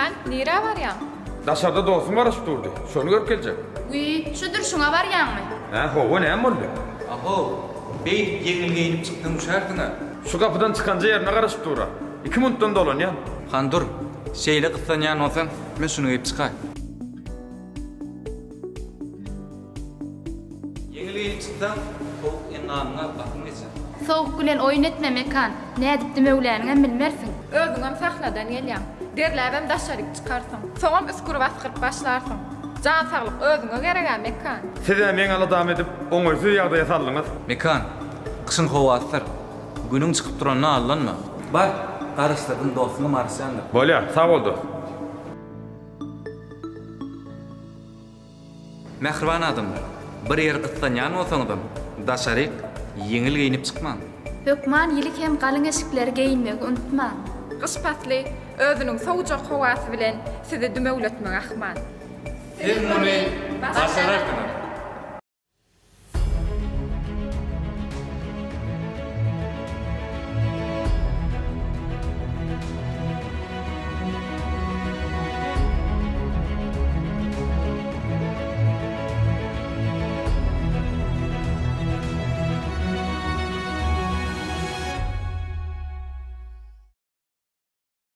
Mekan, nirä barýaň? Daşarda dostum garaşyp durdy. Şony görüp geljek. Wiý, şu durşuňa barýaňmy? Hä, hawa, näme boldy? A-how, beýdip ýeňil geýnip çyksaň üşärsiň-ä. Şu gapydan çykanja ýerine garaşyp dur-a. Iki minutdan dolanýan. Han dur, şeýle gyssanýan bolsaň, men şuny geýip çykaý. Ýeňil geýnip çyksaň, sowuk endamyňa basym geçer. Sowuk bilen oýun etme, Mekan. Nädip dümewläniňem bilmersiň. Özüňem sahnadan gelýäň. Derläbem daşaryk çykarsyň. Soňam üsgürip-asgyryp başlarsyň. Jan saglyk özüňe gereg-ä, Mekan. Siz-ä meň aladamy edip, oňaýsyz ýagdaýa saldyňyz. Mekan, gyşyň howasydyr. Günüň çykyp duranyna aldanma. Bar, garaşdyrdym, dostuňam garaşýandyr. Bolýar, sag bol dost. Mähriban adamlar, bir ýere gyssanýan bolsaňyzam, daşaryk ýeňil geýnip çykmaň. Hökman ýyly hem galyň eşikleri geýinmegi unutmaň. Gyş pasly özüniň sowujak howasy bilen sizi dümewletmegi ahmal. Siz muny başararsyňyz!